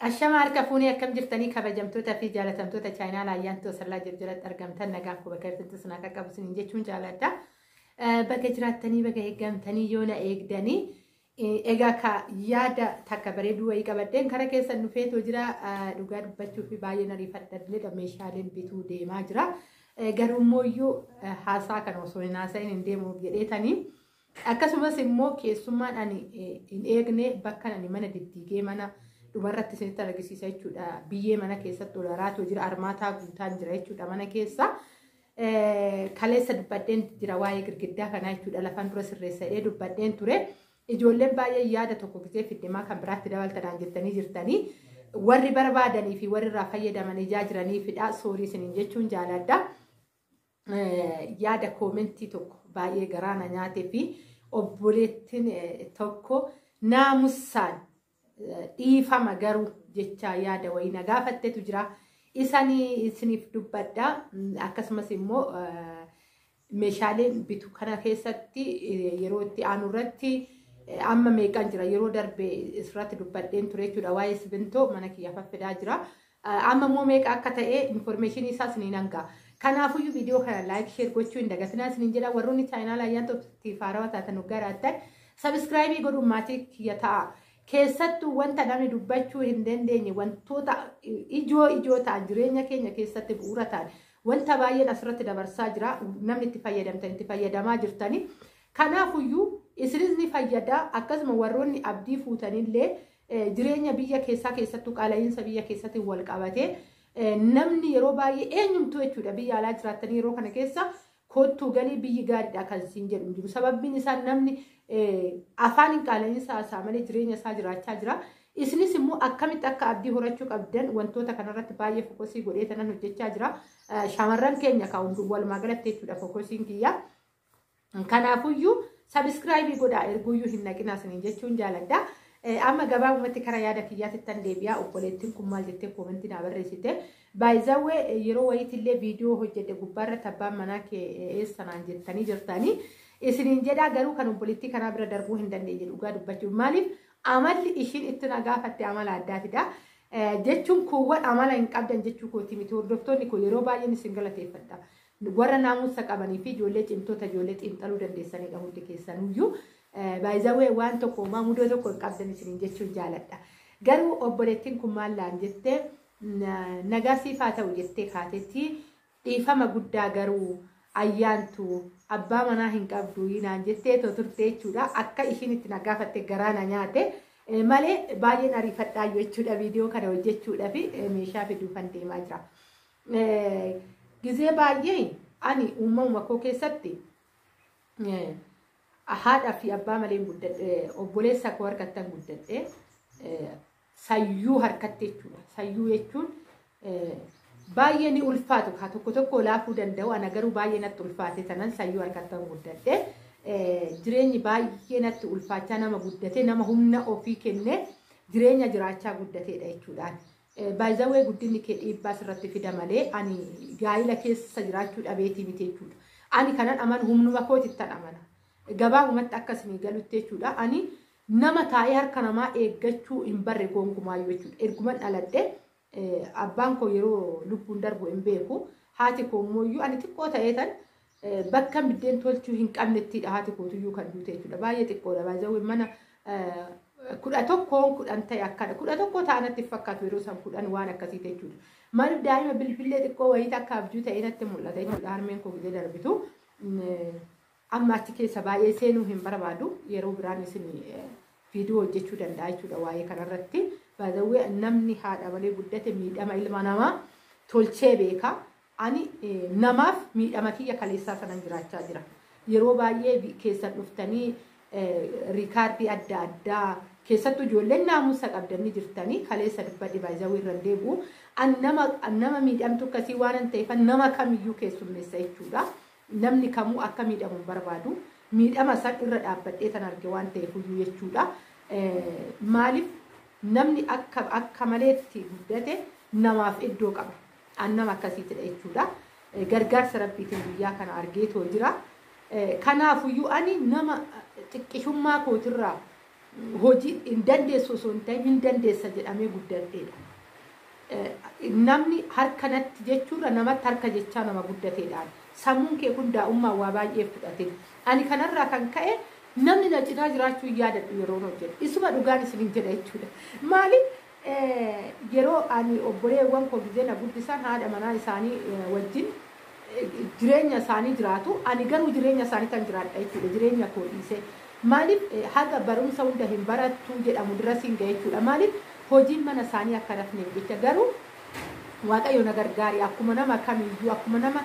Ashama harka fuunee akkam jirtanii kabajamtoota fi jaalatamtoota chaayinaa Ayyaantuu Asallaa jalatti argamtan nagaan koo bakka jirtan sinaa qaqqabu isiniin jechuun jaaladha. Bakka jiraattanii bakka eeggamtanii yoo na eegdanii egaa ka yaada takka bareeduu wayii qabadheen kara keessan dhufeetoo jira dhugaa dubbachuu fi baay'een ariifadha meeshaaleen bituu deemaa jira. Garuu immoo haasaa kana osoo hin haasa'in hin deemuuf jedheetanii. Akkasumas immoo keessummaan ani hin eegne bakka ani mana diddiigee mana dhumarratti isinitti argisiisa jechuudha. Biyyee mana keessatti ol haraatu jira armaataa guutaan jira jechuudha mana keessa. Kaleessa dubbadheen jira waa'ee girgiddaa kanaa jechuudha. Lafaan dura sirreessadhee dubbadheen ture. Ijoolleen baay'ee yaada tokko gisee fiddemaa kan biraatti dabaltanaan jettanii jirtanii. Warri barbaadanii fi warri irraa fayyadaman ijaa jiraniifidha. Soorii isiniin jechuun jaaladha. Yaada koomentii tokko baay'ee garaa na nyaatee fi obboleettiin tokko naamusaan dhiifama garuu jecha yaada wayii na gaafattetu jira. Isanii isiniif dubbadha. Akkasumas immoo meeshaaleen bitu kana keessatti yeroo itti aanu irratti amma meeqaan jira yeroo darbe isirratti dubbadheen ture jechuudha. Waa'ee sibintoo mana kiyyaaf fidaa jira. Amma immoo meeqa akka ta'e infoormeeshinii isaas ni nangaa. Kanaafuyyuu viidiyoo kana laayik sheer gochuu hin dagatinaa isiniin jedha. Warroonni chaayinaal Ayyaantuutti haarawaa taatan garaattan sabiskiraayibii godhuun maatii kiyya ta'a. Keessattuu wanta namni dubbachuu hin dandeenye wantoota ijoo ijoo ta'an jireenya keenya keessatti bu'uura ta'an wanta baay'een asirratti dabarsaa jira. Namni itti fayyadamtan itti fayyadamaa jirtani. Kanaafuyyuu isinis ni fayyada. Akkasuma warroonni abdii fuutanillee jireenya biyya keessaa keessattuu qaala'iinsa biyya keessatti wal qabatee namni yeroo baay'ee eenyumtuu jechuudha biyya alaa jiraattanii yeroo kana keessa kottuu galii biyyi gaariidha kan siin jedhu jiru. Sababbiin isaa namni afaan hin qaala'iinsa isaa malee jireenya isaa jiraachaa jira. Isinis immoo akkamitti akka abdii horachuu qabdan wantoota kanarratti baay'ee fokosii godhee tanan hojjechaa jira. Shamarran keenya kan walumaa galatti jechuudha fokosiin kiyya. Kanaafuyyuu sabiskiraayibii godhaa erguyyuu hin naqinaa isiniin jechuun jaaladha. Amma gabaabumatti karaa yaada kiyyaatti tan deebi'aa obboleettiin kun maal jettee koomentii naa barreessite. Baay'izawwee yeroo wayiitillee viidiyoo hojjedhe gubbaarratti abbaan manaa kee eessanaan jettanii jirtanii. Isiniin jedhaa garuu kan obboleettii kanaa bira darbuu hin dandeenye dhugaa dubbachuuf. Maaliif amalli ishiin itti na gaafatte amala addaatidha. Jechuun kuuwwan amala hin qabdan jechuu kooti miti hordoftoonni koo yeroo baay'een isin galateeffadha. Warra naamusa qabanii fi ijoollee cimtoota ijoollee xiinxaluu dandeessanidha hundi keessanuyyuu. Baay'izawwee waan tokko uumaa mudoo tokko hin qabdan isiniin jechuun jaaladha. Garuu obboleettiin kun maal laan jettee nagaa siif haa ta'u jettee kaatetti dhiifama guddaa garuu ayyaantu abbaa manaa hin qabdu naan jettee turte jechuudha. Akka ishiin itti na gaafatte garaa na nyaate malee baay'een ariifadhaa jechuudha viidiyoo kana hojjechuudhaaf meeshaa fiduufan deemaa jira. Gizee baay'ee ani uumamuma koo keessatti haadha fi abbaa malee guddadhe obboleessa koo harkattan guddadhe sayyuu harkatti jechuudha. Sayyuu jechuun baay'ee ni ulfaatu haa tokko tokko laafuu danda'u ana garuu baay'ee natti ulfaate tanan sayyuu harkattan guddadhe jireenyi baay'ee natti ulfaachaa nama guddate nama humna ofii kenne jireenya jiraachaa guddateedha jechuudhaan. Baay'izawwee guddinni kee dhiibbaa sirratti fida malee ani gaa'ila keessa jiraachuu dhabeetii miti jechuudha. Ani kanan amanu humnuma kootittan amana. Gabaabumatti akkasumii galutti jechuudha. Ani nama taa'ee harka namaa eeggachuu hin barre gonkumaayyuu jechuudha. Erguman dhaladhe abbaan koo yeroo lubbuun darbu hin beeku. Haati koo immoo ani xiqqoo ta'ee tan bakka biddeen tolchuu hin qabnettidha haati kootuyyuu kan duute jechuudha. Baay'ee xiqqoodha. Baay'ee mana 11 10 ta'e akkana 11 ta'anatti fakkaatu yeroo san 10 waan akkasii jechuudha. Maaliif daa'ima bilbilee xiqqoo wayii akka abjuu ta'e natti mul'ata jechuudha. Harmeen koo gizee darbitu. Amma achi keessa baay'ee seenuu hin barbaadu yeroo biraan isin viidiyoo hojjechuu danda'a jechuudha waa'ee kanarratti. Baay'ee namni haadha malee guddate miidhama ilma namaa tolchee beeka. Ani namaaf miidhama kiyya kaleessaa sanan jiraachaa jira. Yeroo baay'ee keessan dhuftanii riikaardii adda addaa keessattuu ijoolleen naamusa qabdanii jirtanii kaleessa dubbadhe baay'ee irra deebi'u. Nama miidhamtu akkasii waan ta'eef nama kamiyyuu keessummeessa jechuudha. Namni kamuu akka miidhamu hin barbaadu. Miidhama san irra dhaabbadhee tan arge waan ta'eef iyyuu jechuudha. Maaliif namni akka maleetti guddate namaaf iddoo qaba. An nama akkasiitidha jechuudha. Gargaarsa rabbiitiin guyyaa kana argeetoo jira. Kanaafuyyuu ani nama xiqqishummaa kootirraa hojii hin dandeessu osoo hin ta'in hin dandeessa jedhamee guddadheedha. Namni harka natti jechuurra namatti harka jechaa nama guddateedhaan. Sammuun kee kun daa'ummaa waa baay'ee fudhate. Ani kanarraa kan ka'e namni na cinaa jiraachuu hin yaadadhu yeroo hojjedhu. Isuma dhugaan isiniin jedha jechuudha. Maaliif yeroo ani obboleewwan koo gizee na guddisan haadha manaa isaanii wajjin jireenya isaanii jiraatu, ani garuu jireenya isaanii kan jiraadha jechuudha, jireenya koo dhiisee. Maaliif haga barumsa hunda hin barattu jedhamu dura siin ga'e jechuudha. Maaliif hojiin mana isaanii akka rafneef jecha. Garuu Waaqayyo na gargaari, akkuma nama kamiyyuu, akkuma nama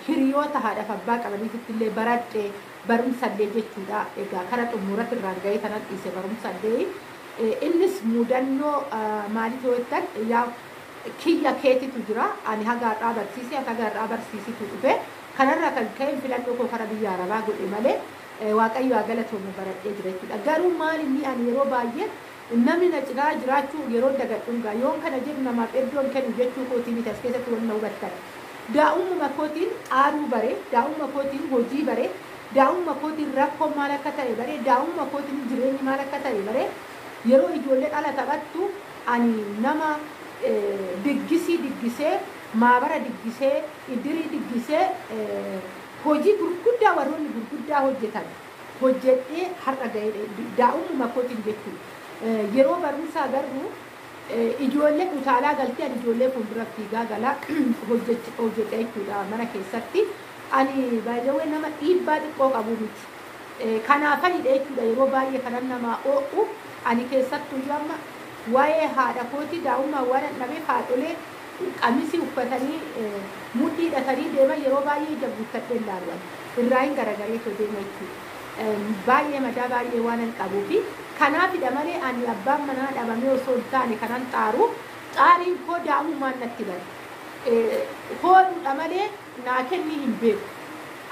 hiriyoota haadhaaf abbaa qabaniitti illee baradhee barumsallee jechuudha. Egaa kara xumuratti irraan ga'ee kanan dhiise barumsallee. Innis mudannoo maaliif yoo jettan, yaa kiyya keetitu jira. Ani haga har'aa barsiise, haga har'aa barsiisitu dhufe. Kanarraa kan ka'e filannoo koo kara biyya Arabaa godhe malee Waaqayyo haa galatoomu baradhee jira jechuudha. Garuu maal inni ani yeroo baay'ee namni na cinaa jiraachuu yeroo dagadhuun gaa yoon kana jedhu namaaf iddoon kennu jechuu kootii miti, as keessatti wanna hubattan. Daa'umma kootiin xaaruu bare, daa'umma kootiin hojii bare, daa'umma kootiin rakkoon maal akka ta'e bare, daa'umma kootiin jireenyi maal akka ta'e bare. Yeroo ijoollee dhala taphattu ani nama diggisii diggisee, maabara diggisee, iddirii diggisee, hojii gurguddaa warroonni gurguddaa hojjetan hojjedhee har'a ga'ee daa'umma kootiin jechuudha. Yeroo barumsaa garuu ijoollee utaalaa galtee ani ijoollee fuuldura fiigaa galaa hojjedha jechuudha mana keessatti. Ani baay'ee nama dhiibbaa xiqqoo qabu miti. Kanaafanidha jechuudha yeroo baay'ee kanan namaa oo'u. Ani keessattuu amma waa'ee haadha kootii daa'ummaa waan dhabeef haadholee qamisii uffatanii mudhii hidhatanii deeman yeroo baay'ee ija guuttadhee ilaalu. Irraa hin garagaree deema jechuudha. Baay'ee madaa baay'ee waan hin qabuufi kanaafidha malee ani abbaan manaa dhabamee osoo hin taane kanan xaaru, xaariin koo daa'ummaan natti bare. Hoodhuudha malee naa kennii hin beeku.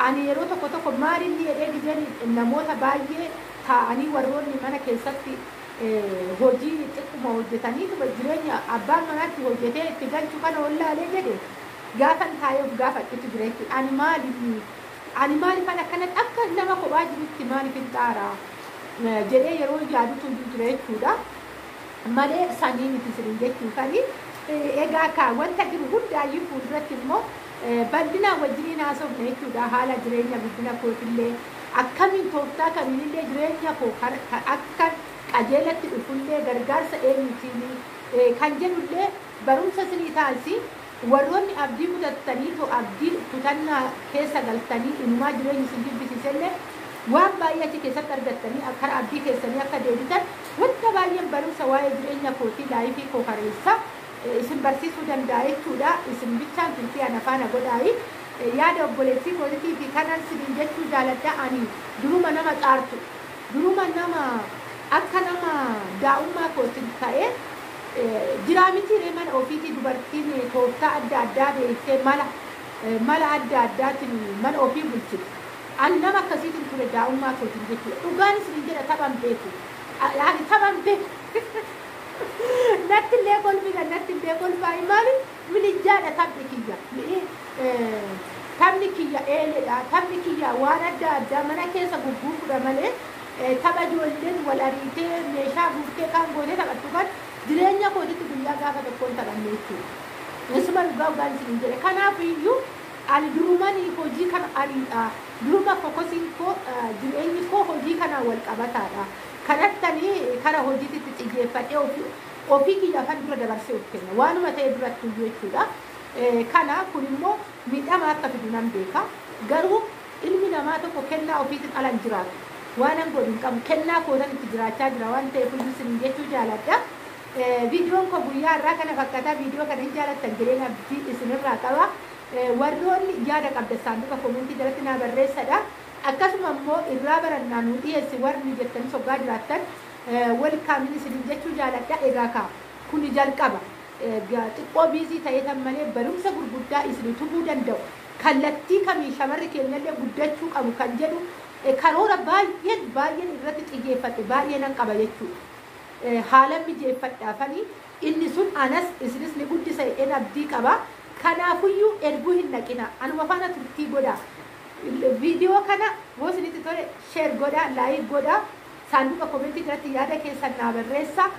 Ani yeroo tokko tokko maalinni jedhee gizeen namoota baay'ee taa'anii warroonni mana keessatti hojii xiqquma hojjetanii jireenya abbaan manaatti hojjetee itti galchu kana wallaalee jedhe gaafan taa'ee of gaafadhutu jira jechuudha. Ani maalinni ani maaliifan akkanatti akka nama kophaa jirutti maaliif hin xaaraa jedhee yeroo yaadutu jira jechuudha. Malee sanii miti isin jechuufani. Egaa kaa wanta jiru hundaayyuu fuulduratti immoo bal'inaan wajjiniin haasofna jechuudha. Haala jireenya guddina kootillee akkamiin tooftaa kamiinillee jireenya koo akka qajeelatti dhufullee gargaarsa eenyutiin kan jedhullee barumsa isinii taasi. Warroonni abdii kutattanii too abdii kutannaa keessa galtanii inumaa jireenya isin jibbisiisellee waan baay'ee achi keessatti argattanii karaa abdii keessanii akka deebitan wanta baay'een barumsa waa'ee jireenya kootii laayifii koo kareessa isin barsiisuu danda'a jechuudha. Isin bichaan turtii ana faana godhaayi. Yaada obboleettii kootii fi kanan isiniin jechuu jaaladha. Ani duruma nama xaartu, duruma nama akka nama daa'ummaa kootiin ta'ee jiraa miti mana ofiitii dubartiin tooftaa adda addaa beektee mala adda addaatiin mana ofii bulchiti. Ani nama akkasiitiin ture daa'ummaa kootiin jechuudha. Dhugaan isiniin jedha taphan beeku. Ani taphan beeku. Natti illee kolfina, natti illee kolfaa. Maali milijjaadha taphni kiyya. Taphni kiyya eeleedha. Taphni kiyya waan adda addaa mana keessa gugguufudha malee tapha ijoolleen wal ariitee meeshaa guurtee kaan gootee taphattu kan jireenya kootitti guyyaa gaafa tokkoon taphanne jechuudha. Isuma dhugaa dhugaan isiniin jedhe. Kanaaf iyyuu ani durumaan hojii kana ariidha. Duruma fokosiin koo jireenyi koo hojii kanaan wal qabataadha. Kanattanii kara hojiitti xiyyeeffadhee ofii kiyya afaan dura dabarsee of kenna. Waanuma ta'e duratti iyyuu jechuudha. Kana kun immoo miidhama akka fidu nan beeka. Garuu ilmi namaa tokko kennaa ofiitiin ala hin jiraatu. Waan an godhu hin qabu. Kennaa kootan itti jiraachaa jira waan ta'eef iyyuu isiniin jechuu jaaladha. Viidiyoon koo guyyaa har'aa kana fakkaata. Viidiyoo kana hin jaalattan jireenya abdii isinirraa qaba. Warroonni yaada qabda saanduqa koomentii jalatti naa barreessadha. Akkasuma immoo irraa barannaa nuu dhiyeessi warri jettanii soggaa jiraattan welkaamin isiniin jechuu jaaladha. Egaa kaa kuni jalqaba. Xiqqoo biizii ta'ee tan malee barumsa gurguddaa isin utubuu danda'u. Kallattii kamii shamarri keenyallee guddachuu qabu kan jedhu karoora baay'een baay'een irratti xiyyeeffadhe baay'ee nan qaba jechuudha. Haala mijeeffadhaafanii inni sun anas isinis ni guddisa jedheen abdii qaba. Kanaafuyyuu erguu hin naqina. Anuma faana turtii godha. Viidiyoo kana yoo isinitti tole sheer godha, laayik godha. Saanduqa komentii jalatti yaada keessan naa barreessaa.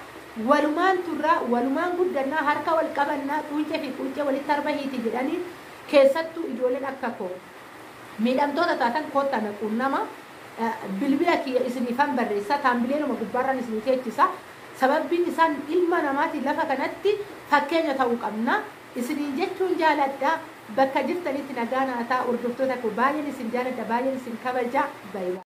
Walumaan turraa, walumaan guddannaa, harka wal qabannaa, quuncee fi quuncee walitti harma hiiti jedhanii. Keessattuu ijoolleen akka koo miidhamtoota taatan koottaa na quunnama. Bilbila kiyya isiniifan barreessa, taambileenuma gubbaarraan isinii teechisa. Sababbiin isaan ilma namaatiin lafa kanatti fakkeenya ta'uu qabna. Isiniin jechuun jaaladha. Bakka jirtanitti nagaa naa ta'a. Hordoftoota koo, baay'een isin jaaladha, baay'een isin kabaja. Baay'ee.